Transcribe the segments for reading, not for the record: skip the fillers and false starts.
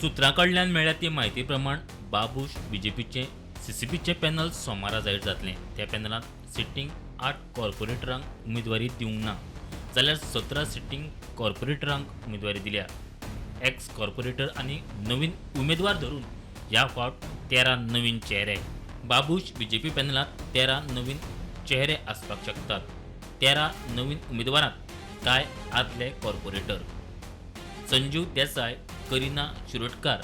सुत्रां कडल्यान मेळ्ळ्या ती म्हायती प्रमाण बाबूश बीजेपीचें सीसीपीचें पॅनल सोमारा जाहीर जातलें. त्या पॅनलांत सिटींग 8 कॉर्पोरेटरांक उमेदवारी दिवंक ना, जाल्यार 17 सिटींग कॉर्पोरेटरांक उमेदवारी दिल्या. एक्स कॉर्पोरेटर आनी नवीन उमेदवार धरून ह्या फावट 13 नवीन चेहरे. बाबूश बीजेपी पॅनलांत 13 नवीन चेहरे आसपाक शकतात. 13 नवीन उमेदवारांत कांय आदले कॉर्पोरेटर संजीव देसाय, करिना शिरोडकार,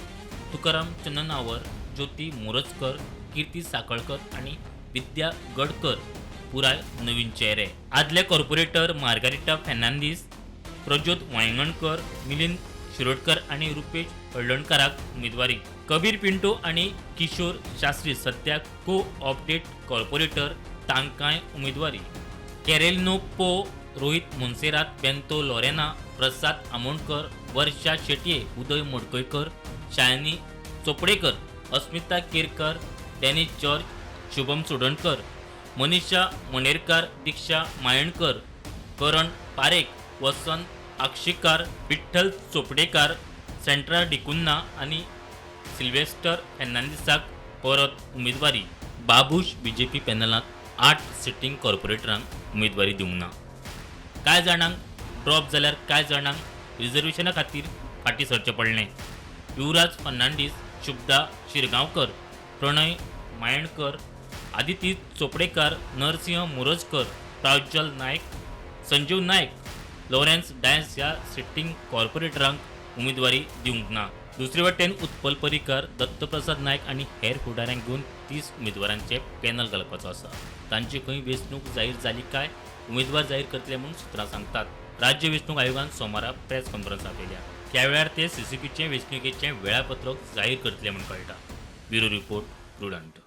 तुकाराम चंदनावर, ज्योती मोरजकर, कीर्ती साखळकर आनी विद्या गडकर पुराय नवीन चेहरे. आदले कॉर्पोरेटर मार्गारिटा फेर्नांदीस, प्रज्योत वायंगणकर, मिलिंद शिरोडकर आनी रुपेश हळदणकाराक उमेदवारी. कबीर पिंटो आनी किशोर शास्त्री सद्या को ऑप्टेड कॉर्पोरेटर, तांकांय उमेदवारी. कॅरेलिनो पो, रोहित मोन्सेरात, बेंतो लोरेना, प्रसाद आमोणकर, वर्षा शेटये, उदय मडकयकर, शायनी चोपडेकर, अस्मिता केरकर, डॅनी जॉर्ज, शुभम चोडणकर, मनीषा मणेरकर, दीक्षा मायणकर, करण पारेख, वसंत आक्षीकार, विठ्ठल चोपडेकार, सेंट्रा डिकुन्ना आनी सिल्वेस्टर फेर्नांदीसाक परत उमेदवारी. बाबूश बीजेपी पॅनलांत 8 सिटींग कॉर्पोरेटरांक उमेदवारी दिवंक ना. कांय जाणांक ड्रॉप जाल्यार कांय जाणांक रिजर्वेशना खातीर फाटीं सरचें पडलें. युवराज फर्नांडीस, शुभदा शिरगांवकर, प्रणय मायणकर, आदिती चोपडेकार, नरसिंह मोरजकर, प्राज्वल नायक, संजीव नायक, लॉरेन्स डायस ह्या सिटींग कॉर्पोरेटरांक उमेदवारी दिवंक ना. दुसरे वटेन उत्पल पर्रीकार, दत्तप्रसाद नायक आनी हेर फुडाऱ्यांक घेवन 30 उमेदवारांचे पॅनल घालपाचो आसा. तांची खंय वेंचणूक जाहीर जाली काय उमेदवार जाहीर करतले म्हूण सुत्रां सांगतात. राज्य वेंचणूक आयोगान सोमारा प्रेस कॉन्फरन्स आपयल्या. त्या वेळार ते सीसीपीचें वेंचणुकेचें वेळापत्रक जाहीर करतले म्हूण कळटा. Bureau report, Prudent.